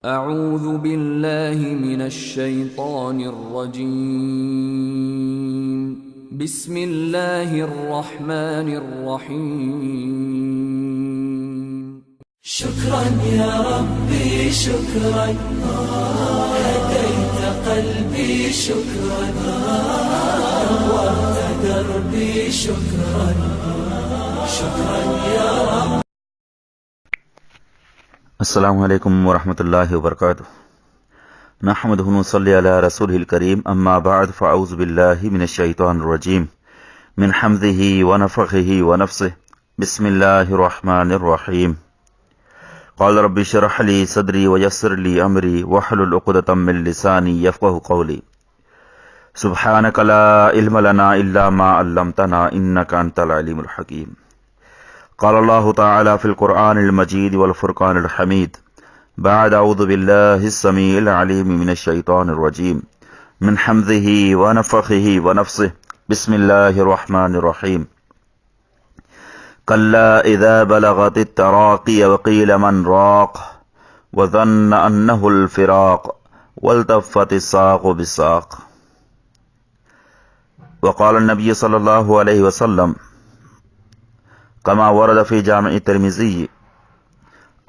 أعوذ بالله من الشيطان الرجيم. بسم الله الرحمن الرحيم. شكرا يا ربي شكرا، هديت قلبي شكرا، نورت دربي شكرا، شكرا يا رب. السلام عليڪم ورحمة الله وبرڪاته نحمده ونصلي على رسوله الڪريم اما بعد فاعوذ بالله من الشيطان الرجيم من حمده ونفخه ونفسه بسم الله الرحمن الرحيم قال رب اشرح لي صدري ويسر لي امري واحلل عقدة من لساني يفقه قولي سبحانك لا علم لنا الا ما علمتنا انك انت العليم الحكيم قال الله تعالى في القرآن المجيد والفرقان الحميد بعد أعوذ بالله السميع العليم من الشيطان الرجيم من حمزه ونفخه ونفسه بسم الله الرحمن الرحيم كلا إذا بلغت التراقي وقيل من راق وظن أنه الفراق والتفت الساق بالساق وقال النبي صلى الله عليه وسلم كما ورد في جامع الترمذي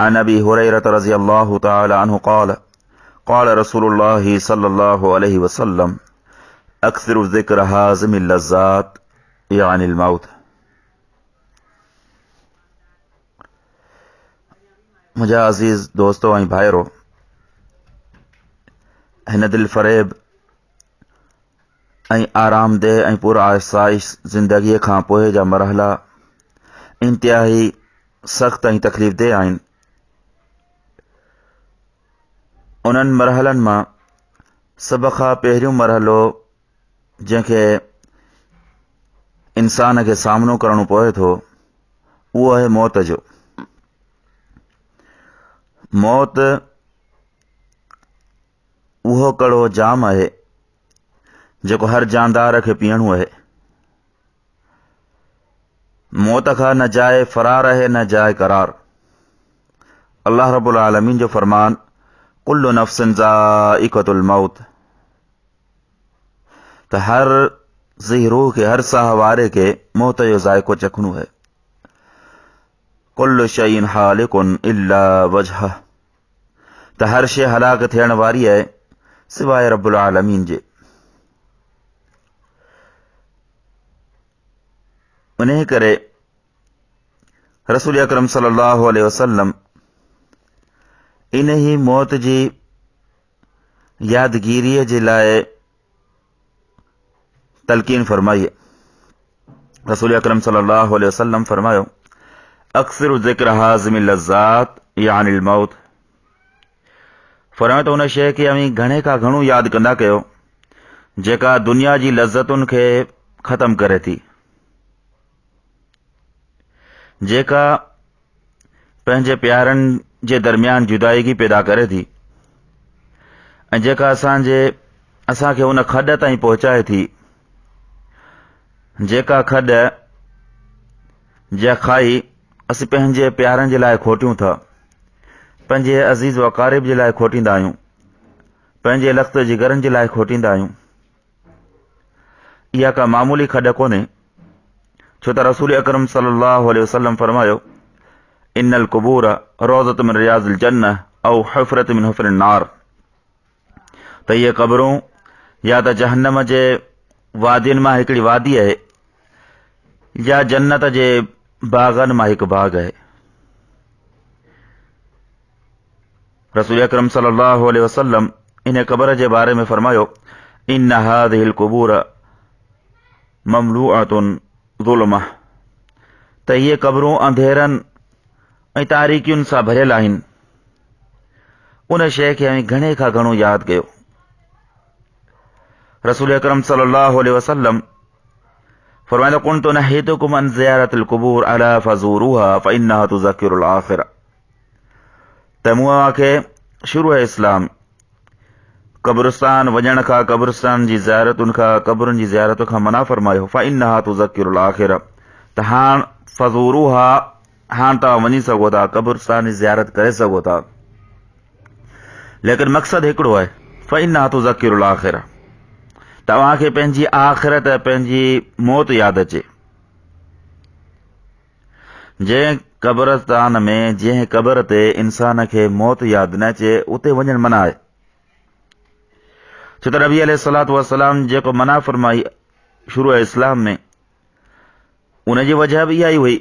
عن ابي هريره رضي الله تعالى عنه قال قال رسول الله صلى الله عليه وسلم اكثر ذكر هازم اللذات يعني الموت. منهنجا عزيز دوستو ۽ ڀائرو، هن دل فريب ۽ آرامده ۽ پرآسائش زندگيء کان پوء جا مرحلا انتهائي سخت ۽ تڪليف ده آهن. انهن مرحلن مان سڀ کان پهريون مرحلو جنهن کي انسان کي سامنو ڪرڻو پوي ٿو اهو آهي موت جو. موت اهو ڪڙو جام آهي جيڪو هر جاندار کي پيئڻو آهي. موت کان نه جاء فرار آهي نه جاء قرار. الله رب العالمين جو فرمان ڪل نفس ذائقة الموت ته هر ذي روح کي هر ساهه واري کي موت جو ذائقو چکڻو آهي. ڪل شيء هالڪ الا وجهه ته هر شيء هلاڪ ٿيڻ واري آهي سواء رب العالمين جي. انهيء ڪري رسول اڪرم صلي الله عليه وسلم انهي موت جي يادگيريء جي لاء تلقين فرمائي. رسول اڪرم صلي الله عليه وسلم فرمايو اڪثر ذڪر هاضم اللذات يعني الموت. فرمايو ته ان شيء کي اوهين گهڻي کان گهڻو ياد ڪندا ڪيو جيڪا دنيا جي لذتن کي ختم ڪري ٿي، جيڪا پنهنجي پيارن جي درميان جدائگي پيدا ڪري ٿي ۽ جيڪا اسان کي ان کڏ تائين پهچائي ٿي جيڪا کڏ جا کائي اسين پنهنجي پيارن جي لاء کوٽيون ٿا، پنهنجي عزيز و اقارب جي لاء کوٽيندا آهيون، پنهنجي لخت جگرن جي لاء کوٽيندا آهيون. اها ڪا معمولي کڏ ڪونهي، ڇو ته رسول اڪرم صلي الله عليه وسلم فرمايو ان القبور روضة من رياض الجنة او حفرة من حفر النار، ته اهي قبرون يا ته جهنم جي وادين مان هڪڙي وادي آهي يا جنت جي باغن مان هڪ باغ آهي. رسول اڪرم صلي الله عليه وسلم ان قبر جي باري ۾ فرمايو ان هذه القبور مملوءة ظلمة، ته اهي قبرون انڌيرن ۽ تاريڪين سان ڀريل آهن. ان شيء کي اوهين گهڻي کان گهڻو ياد ڪيو. رسول اڪرم صلي الله عليه وسلم فرمائي ٿو ڪنت نهيتڪم عن زيارت القبور الا فزوروها فانها تذكر الاخره، ته مون اوهان کي شروع اسلام قبرستان وڃڻ کان، قبرستان جي زيارتن کان، قبرن جي زيارت کان منع فرمايو، فانها تذڪر الاخره، ته هاڻ فزوروها، هاڻ توهان وڃي سگهو ٿا، قبرستان جي زيارت ڪري سگهو ٿا، ليڪن مقصد هڪڙو آهي، فإنها تذڪر الآخرة توهان کي پنهنجي آخرت پنهنجي موت ياد اچي. جنهن قبرستان ۾ جنهن قبر تي انسان کي موت ياد نه اچي اتي وڃڻ منع آهي. ڇو ته نبي عليه الصلوة والسلام جيڪو منع فرمائي شروع اسلام ۾ ان جي وجه به اها ئي هئي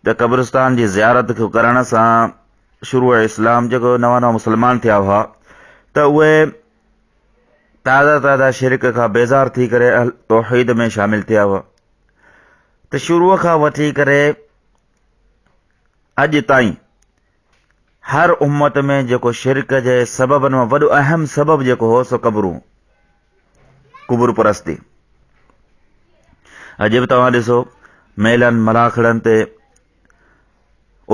ته قبرستان جي زيارت ڪرڻ سان شروع اسلام جيڪو نوان نوان مسلمان ٿيا هئا ته اهي تازا تازا شرڪ کان بيزار ٿي ڪري توحيد ۾ شامل ٿيا هئا ته شروع کان وٺي ڪري اڄ تائين هر امت ۾ جيڪو شرڪ جي سببن مان وڏو اهم سبب جيڪو هو سو قبرون قبر پرستي اڄ به توهان ڏسو ميلن ملاکڙن تي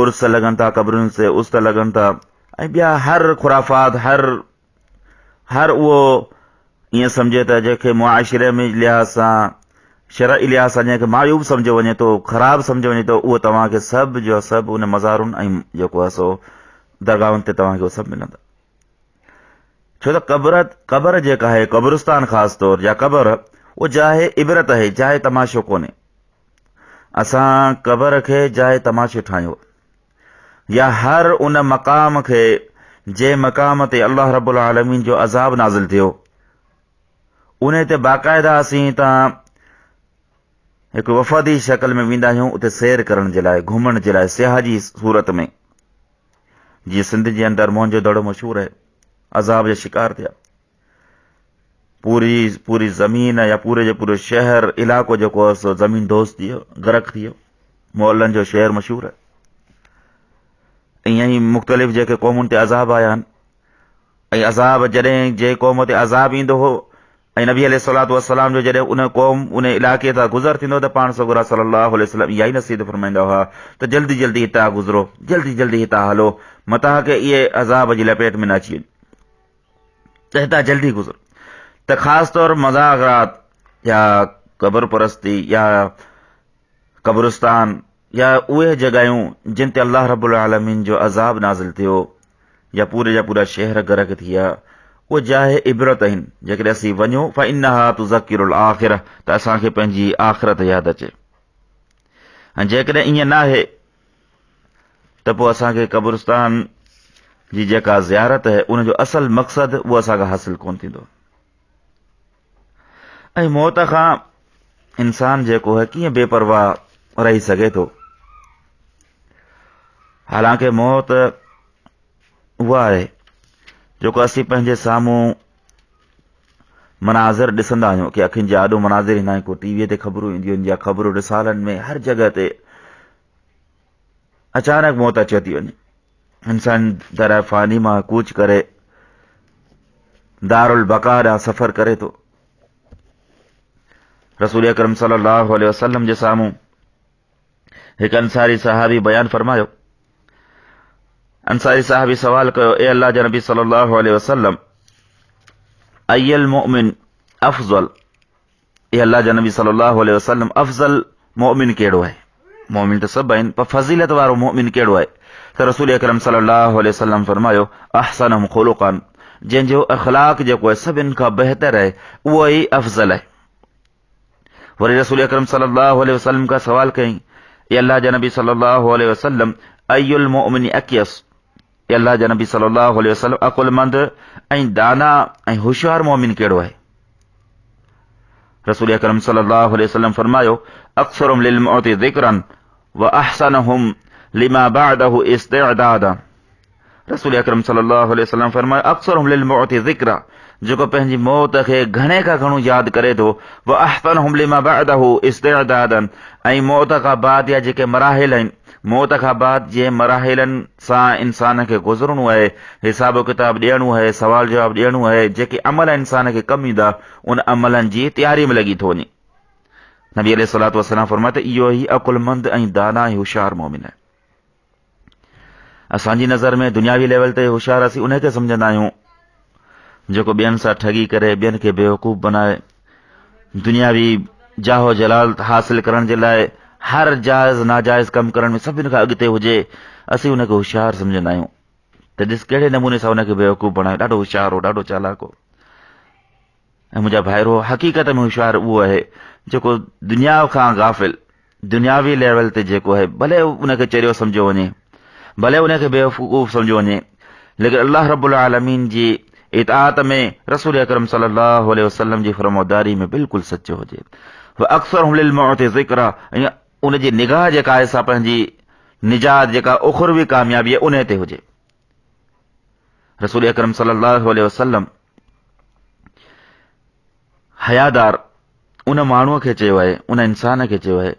عرس لڳن ٿا قبرن تي عرس لڳن ٿا ۽ ٻيا هر خرافات هر هر اهو ائين سمجهي ته جنهن کي معاشري ۾ لحاظ سان شرعي لحاظ سان جنهن کي معيوب سمجهيو وڃي ٿو خراب سمجهيو وڃي ٿو اهو توهان کي سڀ جو سڀ ان مزارن ۽ جيڪو آهي سو درگاهن تي توهان کي اهو سڀ ملندا ڇو ته قبر قبر جيڪا آهي قبرستان خاص طور يا قبر اهو جاء عبرت آهي جاء تماشو ڪونهي اسان قبر کي جاء تماشو ٺاهيو يا هر ان مقام کي جنهن مقام تي الله رب العالمين جو عذاب نازل ٿيو ان تي باقاعده اسين هتان هڪ وفدي شڪل ۾ ويندا آهيون اتي سير ڪرڻ جي لاء گهمڻ جي لاء سياح جي صورت ۾ جيئن سنڌ جي اندر موهن جو دڙو مشهور آهي عذاب جا شڪار ٿيا پوري پوري زمين يا پوري جو پورو شهر علائقو جيڪو آهي سو زمين دوست ٿي ويو غرق ٿي ويو محلن جو شهر مشهور آهي ائين ئي مختلف جيڪي قومن تي عذاب آيا آهن ۽ عذاب جڏهن جنهن قوم تي عذاب ايندو هو ۽ نبي عليه الصلوة والسلام جو جڏهن ان قوم ان علائقي تان گذر ٿيندو ته پاڻ سڳورا صلي الله عليه وسلم اها ئي نصيحت فرمائيندا هئا ته جلدي جلدي هتان گذرو جلدي جلدي هتان هلو متان ڪي اهي عذاب جي لپيٽ ۾ نه اچي وڃن ته هتان جلدي گذر ته خاص طور مزاغرات يا قبر پرستي يا قبرستان يا اهي جڳهيون جن تي الله رب العالمين جو عذاب نازل ٿيو يا پوري جا پورا شهر غرق ٿي ويا اهي جاء عبرت آهن جيڪڏهن اسين وڃون فانها تذڪر الاخره ته اسان کي پنهنجي آخرت ياد اچي ۽ جيڪڏهن ائين ناهي ته پوء اسان کي قبرستان جي جيڪا زيارت آهي ان جو اصل مقصد اهو اسان کان حاصل ڪونه ٿيندو ۽ موت کان انسان جيڪو آهي ڪيئن بي پرواهه رهي سگهي ٿو حالانڪه موت اها آهي جيڪو اسين پنهنجي سامهون مناظر ڏسندا آهيون ڪي اکين جي آڏو مناظر ايندا آهن ڪو ٽي ويء تي خبرون اينديون آهن يا خبرون رسالن ۾ هر جڳهه تي اچانڪ موت اچيو ٿي وڃي انسان در فاني مان ڪوچ ڪري دار البقا ڏانهن سفر ڪري ٿو رسول اڪرم صلي الله عليه وسلم جي سامهون هڪ انصاري صحابي بيان فرمايو انصاري صحابي سوال ڪيو اي الله جا نبي صلي الله عليه وسلم اي المؤمن افضل اي الله جا نبي صلي الله عليه وسلم افضل مؤمن ڪهڙو آهي مؤمن ته سڀ آهن پر فضيلت وارو مؤمن ڪهڙو آهي ته رسول اڪرم صلي الله عليه وسلم فرمايو احسنهم خلقا جنهن جو اخلاق جيڪو آهي سڀن کان بهتر آهي اهو ئي افضل آهي وري رسول اڪرم صلي الله عليه وسلم کان سوال ڪيائين اي الله جا نبي صلي الله عليه وسلم اي المؤمن اڪيس اي الله جا نبي صلي الله عليه وسلم عقلمند ۽ دانا ۽ هوشيار مؤمن ڪهڙو آهي رسول اڪرم صلي الله عليه وسلم فرمايو اڪثرهم للموت ذڪرا واحسنهم لما بعده استعدادا رسول اڪرم صلي الله عليه وسلم فرمايو اڪثرهم للموت ذڪرا جيڪو پنهنجي موت کي گهڻي کان گهڻو ياد ڪري ٿو واحسنهم لما بعده استعدادا ۽ موت کان بعد جا جيڪي مراحل آهن موت کان بعد جنهن مراحلن سان انسان کي گذرڻو آهي حساب و ڪتاب ڏيڻو آهي سوال جواب ڏيڻو آهي جيڪي عمل انسان کي ڪم ايندا ان عملن جي تياري ۾ لڳي ٿو وڃي نبي عليه الصلوة والسلام فرمايو ته اهو ئي عقلمند ۽ دانا ۽ هوشيار مؤمن آهي اسان جي نظر ۾ دنياوي ليول تي هوشيار اسين ان کي سمجهندا آهيون جيڪو ٻين سان ٺڳي ڪري ٻين کي بيوقوف بنائي دنياوي جاهه و جلال حاصل ڪرڻ جي لاء هر جائز ناجائز ڪم ڪرڻ ۾ سڀني کان اڳتي هجي اسين ان کي هوشيار سمجهندا آهيون. ته ڏس ڪهڙي نموني سان ان کي بيوقوف بڻايو، ڏاڍو هوشيار هو، ڏاڍو چالاڪ هو. ۽ منهنجا ڀائرو، حقيقت ۾ هوشيار اهو آهي جيڪو دنيا کان غافل، دنياوي ليول تي جيڪو آهي، ڀلي ان کي چريو سمجهيو وڃي، ڀلي ان کي بيوقوف سمجهيو وڃي، ليڪن الله رب العالمين جي اطاعت ۾ رسول اڪرم صلي الله عليه وسلم جي فرمانبرداري ۾ بلڪل سچو هجي. واڪثرهم للموت ذڪرا، ۽ ان جي نگاهه جيڪا آهي سا پنهنجي نجات جيڪا اخروي ڪاميابي آهي انهي تي هجي. رسول اڪرم صلي الله عليه وسلم حيادار ان ماڻهوء کي چيو آهي، ان انسان کي چيو آهي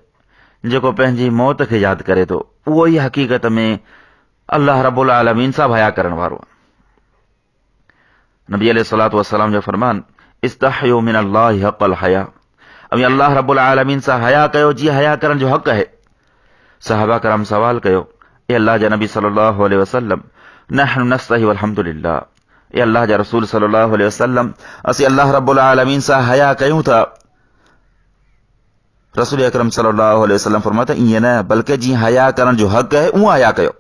جيڪو پنهنجي موت کي ياد ڪري ٿو، اهو ئي حقيقت ۾ الله رب العالمين سان حيا ڪرڻ وارو آهي. نبي عليه الصلوة والسلام جو فرمان، استحيو من الله حق الحيا، اوهين الله رب العالمين سان حيا ڪيو جيئن حيا ڪرڻ جو حق آهي. صحابه ڪرام سوال ڪيو، اي الله جا نبي صلي الله عليه وسلم، نحن نستحي والحمد لله، اي الله جا رسول صلي الله عليه وسلم، اسين الله رب العالمين سان حيا ڪيون ٿا. رسول اڪرم صلي الله عليه وسلم فرمايو ته ائين نه، بلڪه جيئن حيا ڪرڻ جو حق آهي اونء حيا ڪيو.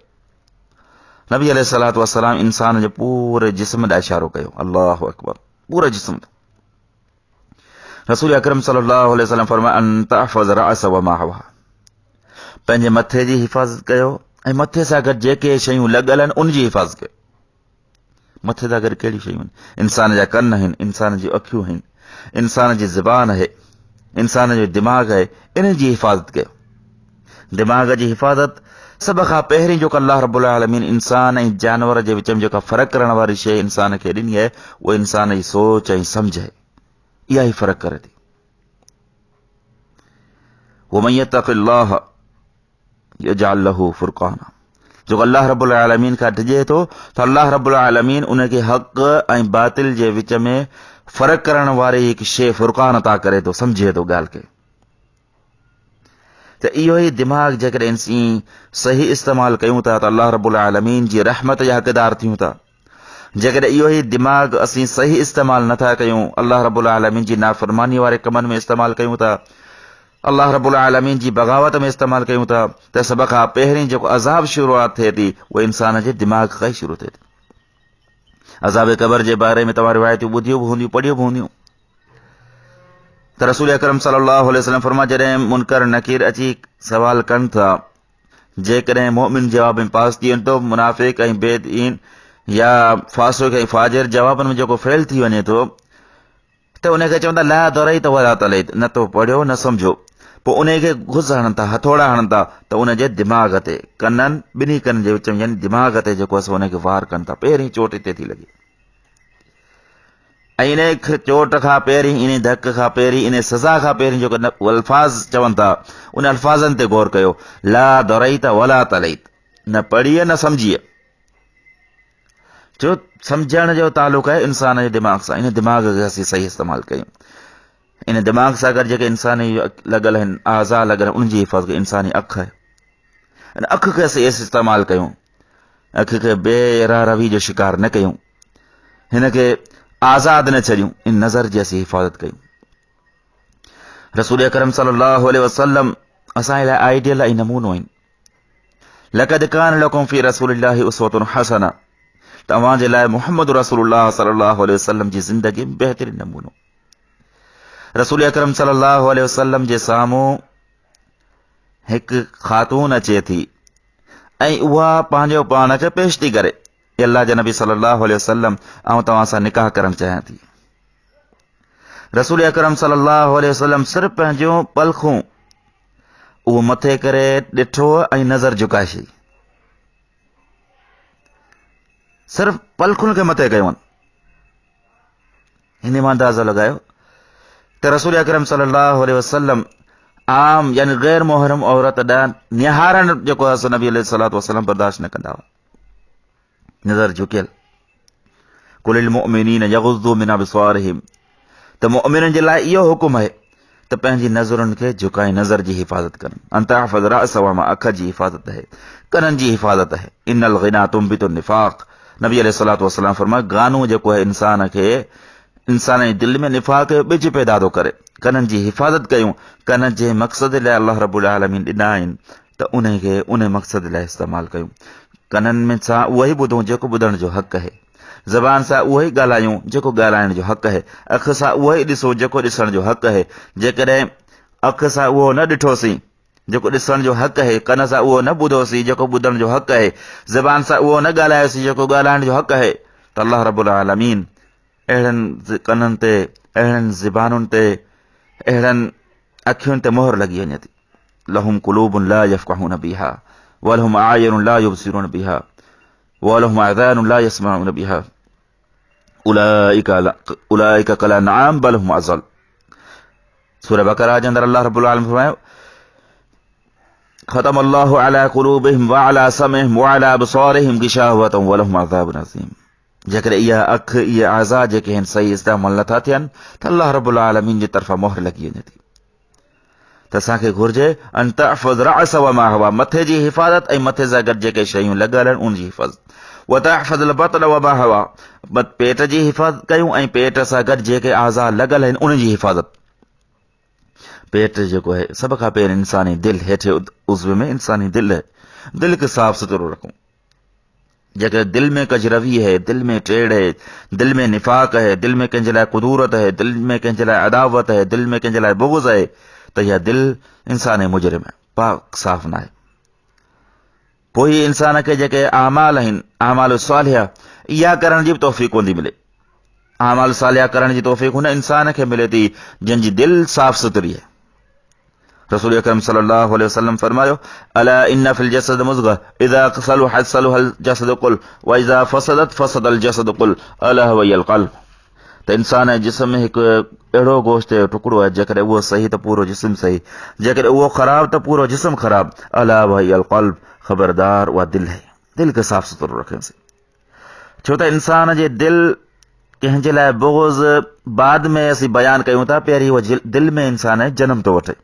نبي عليه الصلوة والسلام انسان جي پوري جسم ڏانهن اشارو ڪيو، الله اڪبر، پوري جسم ڏانهن. رسول اڪرم صلي الله عليه وسلم فرمايو، ان تحفظ راس وما حوا، پنهنجي مٿي جي حفاظت ڪيو ۽ مٿي سان گڏ جيڪي شيون لڳل آهن ان جي حفاظت ڪيو. مٿي سان گڏ ڪهڙيون شيون آهن؟ انسان جا ڪن آهن، انسان جون اکيون آهن، انسان جي زبان آهي، انسان جو دماغ آهي، انهن جي حفاظت ڪيو. دماغ جي حفاظت سڀ کان پهرين جيڪو الله رب العالمين انسان ۽ جانور جي وچ ۾ جيڪا فرق ڪرڻ واري شيء انسان کي ڏني آهي اها انسان جي سوچ ۽ سمجھ آهي. اها ئي فرق ڪري ٿي. ومن يتق الله يجعل له فرقانا، جيڪو الله رب العالمين کان ڊڄي ٿو ته الله رب العالمين ان کي حق ۽ باطل جي وچ ۾ فرق ڪرڻ واري هڪ شيء فرقان عطا ڪري ٿو، سمجهي ٿو ڳالهه کي. ته اهو ئي دماغ جيڪڏهن اسين صحيح استعمال ڪيون ٿا ته الله رب العالمين جي رحمت جا حقدار ٿيون ٿا. جيڪڏهن اهو ئي دماغ اسين صحيح استعمال نه ٿا ڪيون، الله رب العالمين جي نافرماني واري ڪمن ۾ استعمال ڪيون ٿا، الله رب العالمين جي بغاوت ۾ استعمال ڪيون ٿا ته سڀ کان پهرين جيڪو عذاب شروعات ٿئي ٿي اهو انسان جي دماغ کان ئي شروع ٿئي ٿي. عذاب قبر جي باري ۾ توهان روايتون ٻڌيون به هونديون، پڙهيون به هونديون ته رسول اڪرم صلي الله عليه وسلم فرمايو، جڏهن منڪر نڪير اچي سوال ڪن ٿا، جيڪڏهن مؤمن جواب ۾ پاس ٿي وڃي ٿو، منافق ۽ بي دين يا فاسق ۽ فاجر جوابن ۾ جيڪو فيل ٿي وڃي ٿو ته ان کي چوندا لا دريت ولا تليت، نه تو پڙهيو نه سمجهيو. پوء ان کي گز هڻن ٿا، هٿوڙا هڻن ٿا ته ان جي دماغ تي، ڪنن، ٻنهي ڪنن جي وچ ۾ يعني دماغ تي جيڪو آهي سو ان کي وار ڪن ٿا، پهرين چوٽ اتي ٿي لڳي. ۽ انهيء چوٽ کان پهرين، انهيء ڌڪ کان پهرين، انهيء سزا کان پهرين جيڪو الفاظ چون ٿا، ان الفاظن تي غور ڪيو، لا دريت ولا تليت، نه پڙهيء نه سمجهيء. جو سمجهڻ جو تعلق آهي انسان جي دماغ سان، ان دماغ کي اسين صحيح استعمال ڪيون. ان دماغ سان گڏ جيڪي انساني لڳل آهن، اعضاء لڳل آهن، انهن جي حفاظت ڪيون. انساني اک آهي، ان اک کي اسين استعمال ڪيون، اک کي بي راهه روي جو شڪار نه ڪيون، هن کي آزاد نه ڇڏيون، ان نظر جي اسين حفاظت ڪيون. رسول اڪرم صلي الله عليه وسلم اسان لاء آئيڊيل ۽ نمونو آهن. لقد ڪان لڪم في رسول الله اسوة حسنه، توهان جي لاء محمد رسول الله صلي الله عليه وسلم جي زندگي ۾ بهترين نمونو. رسول اڪرم صلي الله عليه وسلم جي سامهون هڪ خاتون اچي ٿي ۽ اها پنهنجو پاڻ کي پيش ٿي ڪري، اي الله جا نبي صلي الله عليه وسلم، آئون توهان سان نڪاح ڪرڻ چاهيان ٿي. رسول اڪرم صلي الله عليه وسلم صرف پنهنجون پلکون اهو مٿي ڪري ڏٺو ۽ نظر جهڪائي ڇڏي، صرف پلکن کي مٿي ڪيو. هن مان اندازو لڳايو ته رسول اڪرم صلي الله عليه وسلم عام يعني غير محرم عورت ڏانهن نهارڻ جيڪو آهي سو نبي عليه الصلوة والسلام برداشت نه ڪندا هئا. نظر جهڪيل. قل للمؤمنين يغضوا من ابصارهم، ته مؤمنن جي لاء اهو حڪم آهي ته پنهنجي نظرن کي جهڪائين، نظر جي حفاظت ڪن. ان تحفظ راس وما، اک جي حفاظت آهي، ڪنن جي حفاظت آهي. ان الغنا تنبت النفاق، نبي عليه الصلوة والسلام فرمايو گانو جيڪو آهي انسان کي، انسان جي دل ۾ نفاق جو ٻج پيدا ٿو ڪري. ڪنن جي حفاظت ڪيون، ڪن جنهن مقصد لاء الله رب العالمين ڏنا آهن ته انهي کي انهي مقصد لاء استعمال ڪيون. ڪنن ۾ سان اهو ئي ٻڌون جيڪو ٻڌڻ جو حق آهي. زبان سان اهو ئي ڳالهايون جيڪو ڳالهائڻ جو حق آهي. اک سان اهو ئي ڏسون جيڪو ڏسڻ جو حق آهي. جيڪڏهن اک سان اهو نه ڏٺوسين جيڪو ڏسڻ جو حق آهي، ڪن سان اهو نه ٻڌوسين جيڪو ٻڌڻ جو حق آهي، زبان سان اهو نه ڳالهايوسين جيڪو ڳالهائڻ جو حق آهي ته الله رب العالمين اهڙن ڪنن تي، اهڙن زبانن تي، اهڙن اکين تي مهر لڳي وڃي ٿي. لهم قلوب لا يفقهون بها ولهم اعين لا يبصرون بها ولهم اذان لا يسمعون بها اولئک اولئک کالانعام بل هم اضل. سوره بقره جي اندر الله رب العالمين فرمايو ختم الله على قلوبهم وعلى سمعهم وعلى ابصارهم غشاوة ولهم عذاب عظيم. جيڪڏهن اها اک اهي اعضاء جيڪي آهن صحيح استعمال نٿا ٿين ته الله رب العالمين جي طرفان مهر لڳي وڃي ٿي. ته اسان کي گهرجي ان تحفظ راس وما هوا، مٿي جي حفاظت ۽ مٿي سان گڏ جيڪي شيون لڳل آهن ان جي حفاظت، وتحفظ البطن وما هوا، پيٽ جي حفاظت ڪيون ۽ پيٽ سان گڏ جيڪي اعضاء لڳل آهن ان جي حفاظت. پيٽ جيڪو آهي سڀ کان پهرين انساني دل، هيٺ عضوي ۾ انساني دل آهي، دل کي صاف سٿرو رکون. جيڪڏهن دل ۾ ڪجروي آهي، دل ۾ ٽيڙ آهي، دل ۾ نفاق آهي، دل ۾ ڪنهن جي لاء ڪدورت آهي، دل ۾ ڪنهن جي لاء عداوت آهي، دل ۾ ڪنهن جي لاء بغض آهي ته اها دل انسان مجرم آهي، پاڪ صاف ناهي. پوء هي انسان کي جيڪي اعمال آهن، اعمال صالحه، اها ڪرڻ جي به توفيق ڪونه ٿي ملي. اعمال صالحه ڪرڻ جي توفيق هن انسان کي ملي ٿي جنهن جي دل صاف سٿري آهي. رسول اڪرم صلي الله عليه وسلم فرمايو الا ان في الجسد مضغه اذا صلحت صلح الجسد كل واذا فسدت فسد الجسد كل الا وهي القلب. ته انسان جي جسم ۾ هڪ اهڙو گوشت جو ٽڪڙو آهي جيڪڏهن اهو صحيح ته پورو جسم صحيح، جيڪڏهن اهو خراب ته پورو جسم خراب. الا وهي القلب، خبردار اها دل آهي، دل کي صاف سٿرو رکيوسين. ڇو ته انسان جي دل ڪنهن جي لاء بغض بعد ۾ اسين بيان ڪيون ٿا، پهرين اهو دل ۾ انسان جنم ٿو وٺي.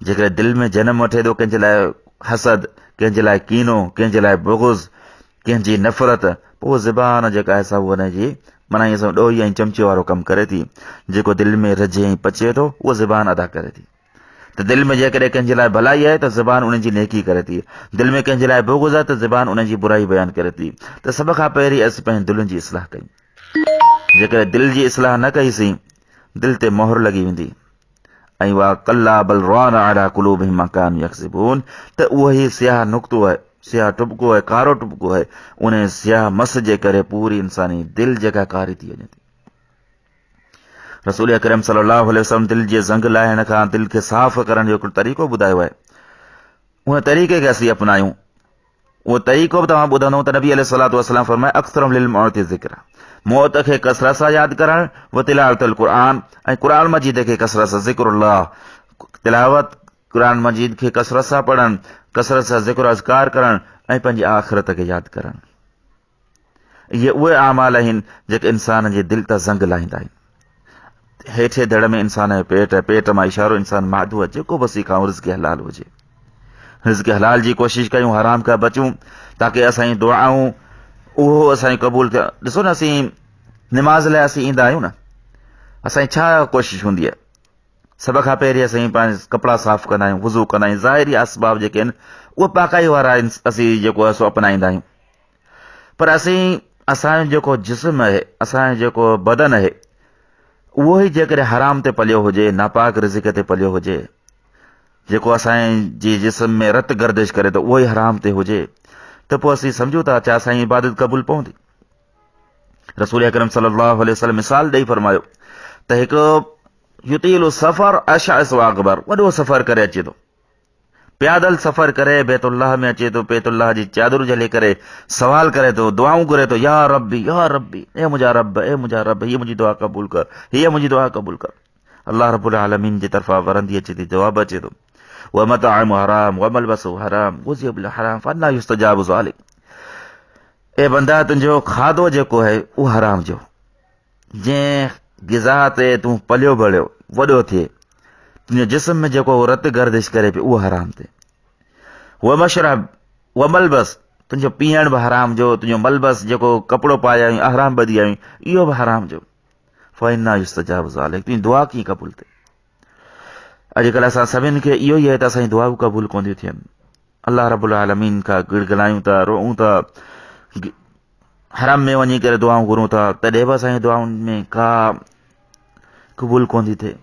جيڪڏهن دل ۾ جنم وٺي ٿو ڪنهن جي لاء حسد، ڪنهن جي لاء ڪينو، ڪنهن جي لاء بغض، ڪنهن جي نفرت، پوء زبان جيڪا آهي سا ان جي معنيٰ ائين سمجهو ڏوهي ۽ چمچي وارو ڪم ڪري ٿي. جيڪو دل ۾ رجي ۽ پچي ٿو اهو زبان ادا ڪري ٿي. ته دل ۾ جيڪڏهن ڪنهن جي لاء ڀلائي آهي ته زبان ان جي نيڪي ڪري ٿي، دل ۾ ڪنهن جي لاء بغض آهي ته زبان ان جي برائي بيان ڪري ٿي. ته سڀ کان پهرين اسين پنهنجي دلين جي اصلاح ڪيون. جيڪڏهن دل جي اصلاح نه ڪئي سين، دل تي مهر لڳي ويندي ۽ اها ڪلا بل ران علي قلوبهم ما ڪانوا يڪسبون، ته اهو ئي سياهه نقطو آهي، سياهه ٽٻڪو آهي، ڪارو ٽٻڪو آهي، ان سياهه مس جي ڪري پوري انساني دل جيڪا ڪاري ٿي وڃي ٿي. رسول اڪرم صلي الله عليه وسلم دل جي زنگ لاهڻ کان دل کي صاف ڪرڻ جو هڪڙو طريقو ٻڌايو آهي. ان طريقي کي اسين اپنايون. اهو طريقو به توهان ٻڌندو ته نبي عليه الصلوة والسلام فرمايو اڪثر للموت ذڪر، موت کي ڪثرت سان ياد ڪرڻ، و تلاوت القرآن، ۽ قرآن مجيد کي ڪثرت سان ذڪر الله، تلاوت قرآن مجيد کي ڪثرت سان پڙهڻ، ڪثرت سان ذڪر اذڪار ڪرڻ ۽ پنهنجي آخرت کي ياد ڪرڻ. اهي اهي اعمال آهن جيڪي انسان جي دل تان زنگ لاهيندا آهن. هيٺين ڌڙ ۾ انسان جو پيٽ آهي، پيٽ مان اشارو انسان معدو آهي، جيڪو به اسين کائون رزق حلال هجي. رزق حلال جي ڪوشش ڪيون، حرام کان بچون تاڪه اسان جون دعائون اهو اسان جي قبول ٿئي. ڏسو نه اسين نماز لاء اسين ايندا آهيون نه، اسان جي ڇا ڪوشش هوندي آهي؟ سڀ کان پهرين اسين پنهنجا ڪپڙا صاف ڪندا آهيون، وضو ڪندا آهيون، ظاهري اسباب جيڪي آهن اهي پاڪائي وارا اسين جيڪو آهي سو اپنائيندا آهيون. پر اسين اسان جو جيڪو جسم آهي، اسان جو جيڪو بدن آهي، اهو ئي جيڪڏهن حرام تي پليو هجي، ناپاڪ رزق تي پليو هجي، جيڪو اسان جي جسم ۾ رت گردش ڪري ٿو اهو ئي حرام تي هجي ته پوء اسين سمجهون ٿا ڇا اسان جي عبادت قبول پوندي؟ رسول اڪرم صلي الله عليه وسلم مثال ڏئي فرمايو ته هڪ يطيل السفر اشعث واغبر، وڏو سفر ڪري اچي ٿو، پيادل سفر ڪري بيت الله ۾ اچي ٿو، بيت الله جي چادر جهلي ڪري سوال ڪري ٿو، دعائون گهري ٿو، يا ربي يا ربي، اي منهنجا رب اي منهنجا رب، هيء منهنجي دعا قبول ڪر، هيء منهنجي دعا قبول ڪر. الله رب العالمين جي طرفان ورندي اچي ٿي، جواب اچي ٿو، ومطعم حرام وملبس حرام غذي بالحرام فانا يستجاب ذلك. اي بندا، تنهنجو کاڌو جيڪو آهي اهو حرام جو، جنهن غذا تي تون پليو بڙيو وڏو ٿئي، تنهنجي جسم ۾ جيڪو رت گردش ڪري پيو اهو حرام تي، ومشرب وملبس، تنهنجو پيئڻ به حرام جو، تنهنجو ملبس جيڪو ڪپڙو پائي آيو احرام ٻڌي آيو اهو به حرام جو، فإنا يستجاب ذلك، تنهنجي دعا ڪيئن قبول ٿئي؟ اڄڪلهه اسان سڀني کي اهو ئي آهي ته اسان جي دعائون قبول ڪونه ٿيون ٿين. الله رب العالمين کان گڙگڙايون ٿا، روئون ٿا، حرم ۾ وڃي ڪري دعائون گهرون ٿا، تڏهن به اسان جي دعائن ۾ ڪا قبول ڪونه ٿي ٿئي.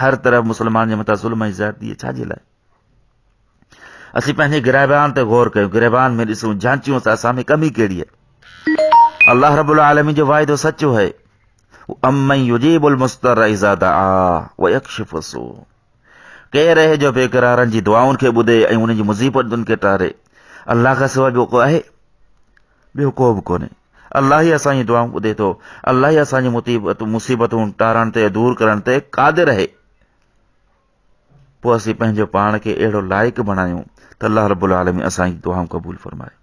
هر طرف مسلمان جي مٿان ظلم ۽ زيادتي ڇا جي لاء؟ اسين پنهنجي گريبان تي غور ڪيون، گريبان ۾ ڏسون، جانچيون ته اسان ۾ ڪمي ڪهڙي آهي. الله رب العالمين جو واعدو سچو آهي. امن يجيب المضطر اذا دعا ويڪشف السوء. ڪير آهي جو بيقرارن جي دعائن کي ٻڌي ۽ انهن جي مصيبتن کي ٽاري؟ الله کان سواء ٻيو ڪو آهي؟ ٻيو ڪو به ڪونهي. الله ئي اسان جون دعائون ٻڌي ٿو. الله ئي اسان جون مصيبتون ٽارڻ تي دور ڪرڻ تي قادر آهي. پوء اسين پنهنجو پاڻ کي اهڙو لائق بڻايون ته الله رب العالمين اسان جي دعائون قبول فرمائي.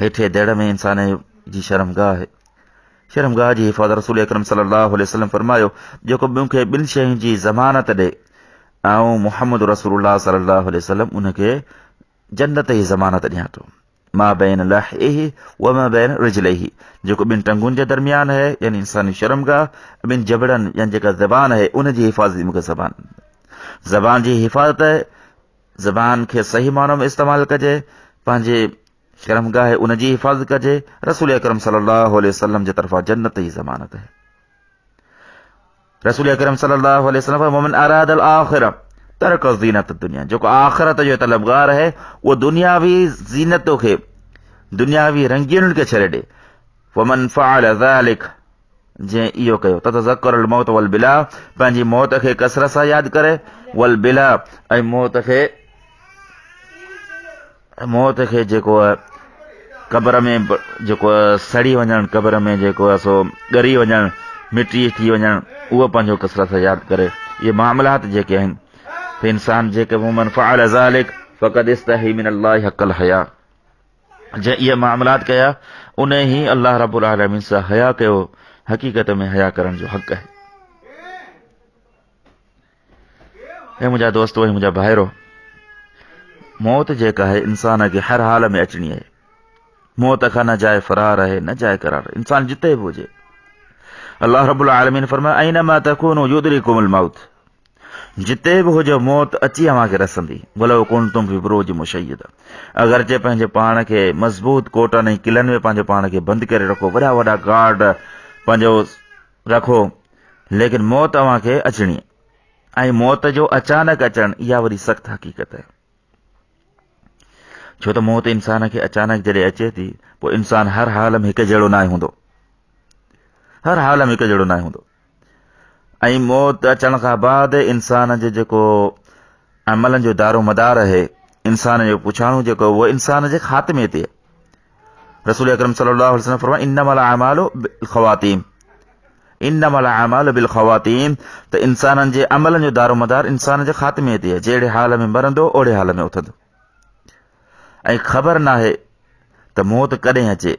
هيٺين دڙ ۾ انسان جي شرمگاهه آهي. شرمگاهه جي حفاظت رسول اڪرم صلي الله عليه وسلم فرمايو، جيڪو مون کي ٻن شين جي ضمانت ڏي، آئون محمد رسول الله صلي الله عليه وسلم ان کي جنت جي ضمانت ڏيان ٿو. ما بين لحيه وما بين رجليه، جيڪو ٻن ٽنگن جي درميان آهي، يعني انساني شرمگاهه، ۽ ٻن جبڙن يعني جيڪا زبان آهي، ان جي حفاظت جي مون کي زبان زبان جي حفاظت آهي. زبان کي صحيح معنيٰ ۾ استعمال ڪجي، پنهنجي شرمگاهه ان جي حفاظت ڪجي، رسول اڪرم صلي الله عليه وسلم جي طرفان جنت جي ضمانت آهي. رسول اڪرم صلي الله عليه وسلم فرمايو، ومن اراد الاخره ترڪ زينت الدنيا، جيڪو آخرت جو طلبگار آهي اهو دنياوي زينت کي، دنياوي رنگينن کي ڇڏي ڏي. ومن فعل ذلك، جنهن اهو ڪيو، تتذڪر الموت والبلا، پنهنجي موت کي ڪثرت سان ياد ڪري، والبلا ۽ موت کي، موت کي جيڪو آهي قبر ۾ جيڪو آهي سڙي وڃڻ، قبر ۾ جيڪو آهي سو ڳري وڃڻ، مٽي ٿي وڃڻ، اهو پنهنجو ڪثرت سان ياد ڪري. اهي معاملات جيڪي آهن ته انسان جيڪي ومن فعل ذلك فقد استحي من الله حق الحيا، جنهن اهي معاملات ڪيا ان ئي الله رب العالمين سان حيا ڪيو، حقيقت ۾ حيا ڪرڻ جو حق آهي. اي منهنجا دوستو ۽ منهنجا ڀائرو، موت جيڪا آهي انسان کي هر حال ۾ اچڻي آهي. موت کان نه جاء فرار آهي نه جاء قرار، انسان جتي به هجي. الله رب العالمين فرمايو اينما تڪونوا يدرڪكم الموت، جتي به هجو موت اچي اوهان کي رسندي. ولو ڪنتم في بروج مشيده، اگرچه پنهنجي پاڻ کي مضبوط ڪوٽن ۽ قلعن ۾ پنهنجو پاڻ کي بند ڪري رکو، وڏا وڏا گارڊ پنهنجو رکو، ليڪن موت اوهان کي اچڻي ۽ موت جو اچانڪ اچڻ اها وڏي سخت حقيقت آهي. ڇو ته موت انسان کي اچانڪ جڏهن اچي ٿي پوء انسان هر حال ۾ هڪ جهڙو ناهي هوندو، هر حال ۾ هڪ جهڙو ناهي هوندو. ۽ موت اچڻ کان بعد انسان جو جيڪو عملن جو دارو مدار آهي، انسان جو پڇاڻو جيڪو اهو انسان جي خاتمي تي. رسول اڪرم صلي الله عليه وسلم فرمايو انما الاعمال بالخواتيم، انما الاعمال بالخواتيم، ته انسانن جي عملن جو دارو مدار انسان جي خاتمي تي آهي، جهڙي حال ۾ مرندو اوڙي حال ۾ اٿندو. ۽ خبر ناهي ته موت ڪڏهن اچي،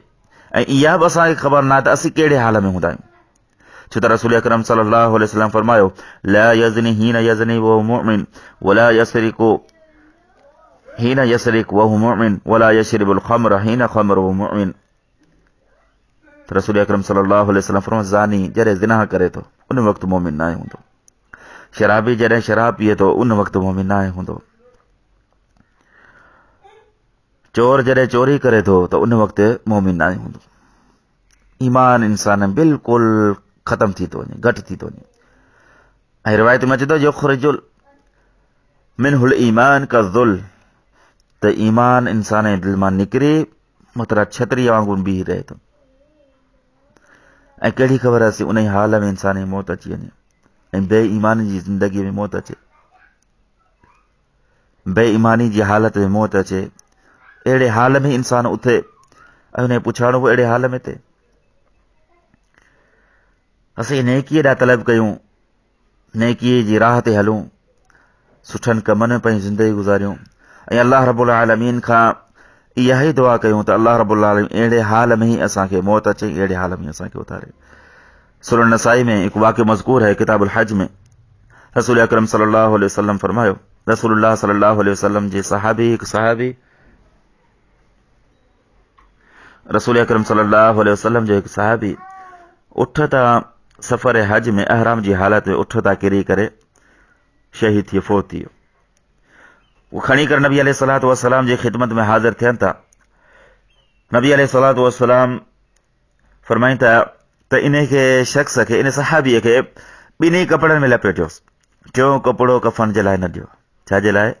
۽ اها به اسان کي خبر ناهي ته اسين ڪهڙي حال ۾ هوندا آهيون. ڇو ته رسول اڪرم صلي الله عليه وسلم فرمايو لا يزني حين يزني وهو مؤمن ولا يسرق حين يسرق وهو مؤمن ولا يشرب الخمر حين خمر وهو مؤمن. ته رسول اڪرم صلي الله عليه وسلم فرمايو زاني جڏهن زنا ڪري ٿو ان وقت مؤمن ناهي هوندو، شرابي جڏهن شراب پيئي ٿو ان وقت مؤمن ناهي هوندو، چور جڏهن چوري ڪري ٿو ته ان وقت مؤمن ناهي هوندو. ايمان انسان ۾ بلڪل ختم ٿي ٿو وڃي، گهٽ ٿي ٿو وڃي. ۽ روايت ۾ اچي ٿو يخرج منه الايمان كالذل، ته ايمان انسان جي دل مان نڪري مطلب ڇتري وانگر بيهي رهي ٿو. ۽ ڪهڙي خبر اسين ان حال ۾ انسان جي موت اچي وڃي ۽ بي ايمان جي زندگي ۾ موت اچي، بي ايماني جي حالت ۾ موت اچي، اهڙي حال ۾ انسان اٿي ۽ ان جو پڇاڻو به اهڙي حال ۾ ٿئي. اسين نيڪيء ڏانهن طلب ڪيون، نيڪيء جي راهه تي هلون، سٺن ڪمن ۾ پنهنجي زندگي گذاريون ۽ الله رب العالمين کان اها ئي دعا ڪيون ته الله رب العالمين اهڙي حال ۾ ئي اسان کي موت اچي، اهڙي حال ۾ اسان کي اٿاري. سنن نسائي ۾ هڪ واقعو مذڪور آهي، ڪتاب الحج ۾ رسول اڪرم صلي الله عليه وسلم فرمايو، رسول الله صلي الله عليه وسلم جي صحابي هڪ صحابي رسول اڪرم صلي الله عليه وسلم جو هڪ صحابي اٺ تان سفر حج ۾ احرام جي حالت ۾ اٺ تان ڪري ڪري شهيد ٿي فوت ٿي ويو. اهو کڻي ڪري نبي عليه الصلوة والسلام جي خدمت ۾ حاضر ٿين ٿا. نبي عليه الصلوة والسلام فرمائين ٿا ته انهي کي شخص کي ان صحابي کي ٻنهي ڪپڙن ۾ لپيٽيوس، ٽيون ڪپڙو ڪفن جي لاء نه ڏيو. ڇا جي لاء؟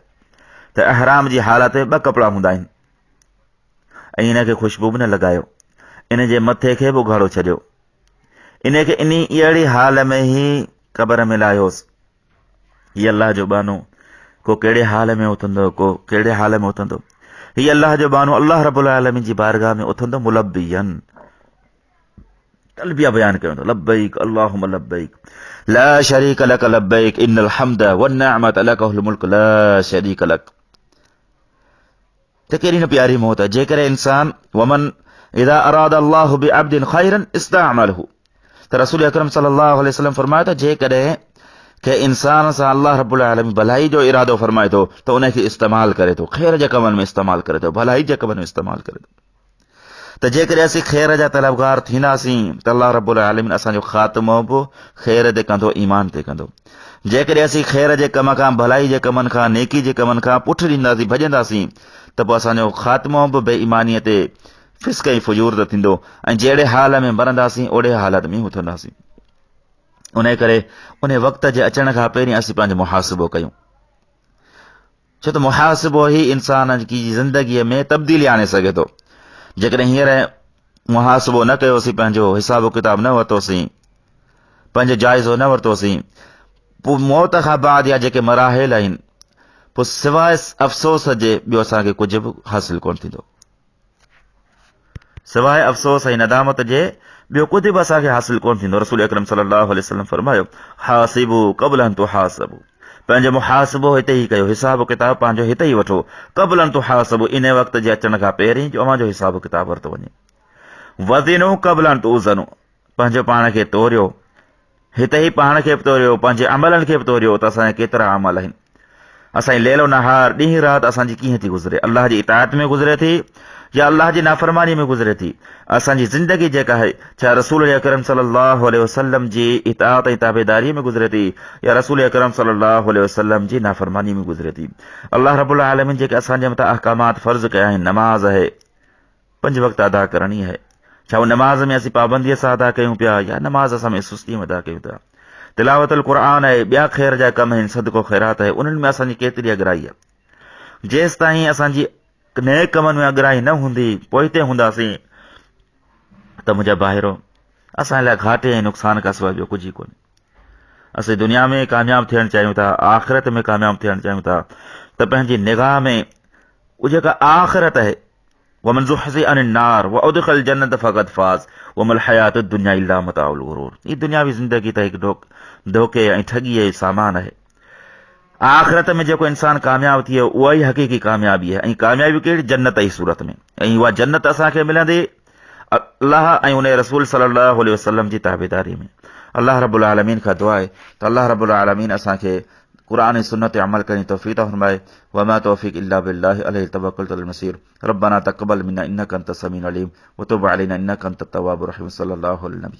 ته احرام جي حالت ۾ ٻه ڪپڙا هوندا آهن ۽ ان کي خوشبو به نه لڳايو، ان جي مٿي کي به اگهاڙو ڇڏيو، ان کي انهي اهڙي حال ۾ ئي قبر ۾ لاهيوس. هي الله جو ٻانهو ڪو ڪهڙي حال ۾ اٿندو، ڪو ڪهڙي حال ۾ اٿندو. هي الله جو ٻانهو الله رب العالمين جي بارگاهه ۾ اٿندو ملبيا، تلبيه بيان ڪيو، لبيڪ اللهم لبيڪ لا شريڪ لك لبيڪ ان الحمد والنعمت لك الملڪ لا شريڪ لك. ته ڪيڏي نه پياري موت آهي جيڪڏهن انسان ومن اذا اراد الله بعبد خيرا استعمله ته رسول اڪرم صلي الله عليه وسلم فرمايو ته جيڪڏهن ڪنهن انسان سان الله رب العالمين ڀلائي جو ارادو فرمائي ٿو ته ان کي استعمال ڪري ٿو، خير جي ڪمن ۾ استعمال ڪري ٿو، ڀلائي جي ڪمن ۾ استعمال ڪري ٿو. ته جيڪڏهن اسين خير جا طلبگار ٿينداسين ته الله رب العالمين اسان جو خاتمو به خير تي ڪندو، ايمان تي ڪندو. جيڪڏهن اسين خير جي ڪم کان، ڀلائي جي ڪمن کان، نيڪي جي ڪمن کان پٺ ڏينداسين، ڀڄنداسين ته پوء اسان جو خاتمو به بي ايمانيء تي، فسق ۽ فجور تي ٿيندو ۽ جهڙي حال ۾ مرنداسين اوڙي حالت ۾ اٿنداسين. انهيء ڪري انهيء وقت جي اچڻ کان پهرين اسين پنهنجو محاسبو ڪيون. ڇو ته محاسبو ئي انسان جي زندگيء ۾ تبديلي آڻي سگهي ٿو. جيڪڏهن هينئر محاسبو نه ڪيوسين، پنهنجو حساب ڪتاب نه ورتوسين، پنهنجو جائزو نه ورتوسين، پوء موت کان بعد يا جيڪي مراحل آهن، پوء سواء افسوس جي ٻيو اسان کي ڪجهه به حاصل ڪونه ٿيندو. سواء افسوس ۽ ندامت جي ٻيو ڪجهه به اسان کي حاصل ڪونه ٿيندو. رسول اڪرم صلي الله عليه وسلم فرمايو، حاسبو قبل ان تحاسبو، پنهنجو محاسبو هتي ئي ڪيو، حساب ڪتاب پنهنجو هتي ئي وٺو، قبل ان تحاسبو، ان وقت جي اچڻ کان پهرين جو اوهان جو حساب ڪتاب ورتو وڃي. وزنو قبل ان توزنو، پنهنجو پاڻ کي توريو، هتي ئي پاڻ کي به توريو، پنهنجي عملن کي به توريو ته اسان جا ڪيترا عمل آهن. اسان جي ليل و نهار، ڏينهن رات اسان جي ڪيئن ٿي گذري؟ الله جي اطاعت ۾ گذري ٿي يا الله جي نافرماني ۾ گذري ٿي؟ اسان جي زندگي جيڪا آهي، ڇا رسول اڪرم صلي الله عليه وسلم جي اطاعت ۽ تابعداري ۾ گذري ٿي يا رسول اڪرم صلي الله عليه وسلم جي نافرماني ۾ گذري ٿي؟ الله رب العالمين جيڪي اسان جي مٿان احڪامات فرض ڪيا آهن، نماز آهي، پنج وقت ادا ڪرڻي آهي، ڇا اها نماز ۾ اسين پابنديء سان ادا ڪيون پيا يا نماز اسان ۾ سستيء ۾ ادا ڪيون ٿا؟ تلاوت القرآن آهي، ٻيا خير جا ڪم آهن، صدقو خيرات آهي، انهن ۾ اسان جي ڪيتري اڳرائي آهي؟ جيستائين اسان جي نيڪ ڪمن ۾ اڳرائي نه هوندي، پوئتي هونداسين ته منهنجا ڀائرو، اسان لاء گهاٽي ۽ نقصان کان سواء ٻيو ڪجهه ئي ڪونهي. اسين دنيا ۾ ڪامياب ٿيڻ چاهيون ٿا، آخرت ۾ ڪامياب ٿيڻ چاهيون ٿا ته پنهنجي نگاهه ۾ اها جيڪا آخرت آهي، ومن زحزح عن النار وادخل الجنة فقد فاز وما الحياة الدنيا الا متاع الغرور. هي دنياوي زندگي ته هڪ ڌوڪي ۽ ٺڳيء جو سامان آهي. آخرت ۾ جيڪو انسان ڪامياب ٿئي اها ئي حقيقي ڪاميابي آهي ۽ ڪاميابي ڪهڙي؟ جنت جي صورت ۾، ۽ اها جنت اسان کي ملندي الله ۽ ان رسول صلي الله عليه وسلم جي تابعداري ۾. الله رب العالمين کان دعا آهي ته الله رب العالمين اسان کي قرآن ۽ سنت تي عمل ڪرڻ جي توفيق عطا فرمائي. وما توفيق الا بالله عليه توڪلت وعليه المصير. ربنا تقبل منا انك انت السميع العليم وتب علينا انك انت التواب الرحيم. صلي الله على النبي.